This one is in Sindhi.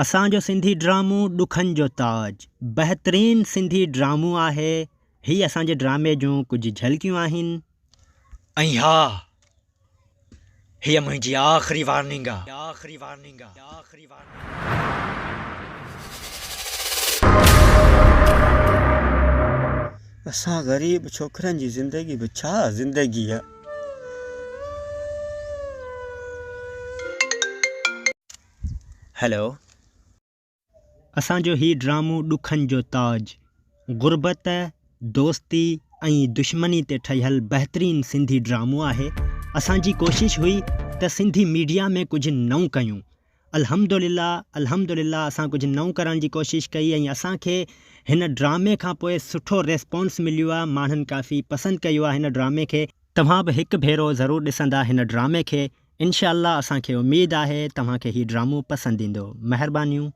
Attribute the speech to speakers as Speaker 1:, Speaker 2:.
Speaker 1: اسان جو سنڌي ڊرامو ڏکن جو تاج بهترين سنڌي ڊرامو آهي هي اسان جي ڊرامي جون ڪجهه جهلڪيون آهن.
Speaker 2: ۽ ها هيء منهنجي آخري وارننگ آ.
Speaker 3: اسان غريب ڇوڪرن جي زندگي به ڇا زندگي آ.
Speaker 1: هيلو اسان جو هي ڊرامو ڏکن جو تاج غربت، دوستي ۽ دشمني تي ٺهيل بهترين سنڌي ڊرامو آهي اسان جي ڪوشش هئي ته سنڌي ميڊيا ۾ ڪجهه نئون ڪيون الحمدلله الحمدلله اسان ڪجهه نئون ڪرڻ جي ڪوشش ڪئي ۽ اسان کي هن ڊرامي کان پوء سٺو ريسپانس مليو آهي ماڻهن ڪافي پسند ڪيو آهي هن ڊرامي کي توهان به هڪ ڀيرو ضرور ڏسندا هن ڊرامي کي انشاء الله اسان کي اميد آهي توهان کي هي ڊرامو پسند ايندو مهربانيون.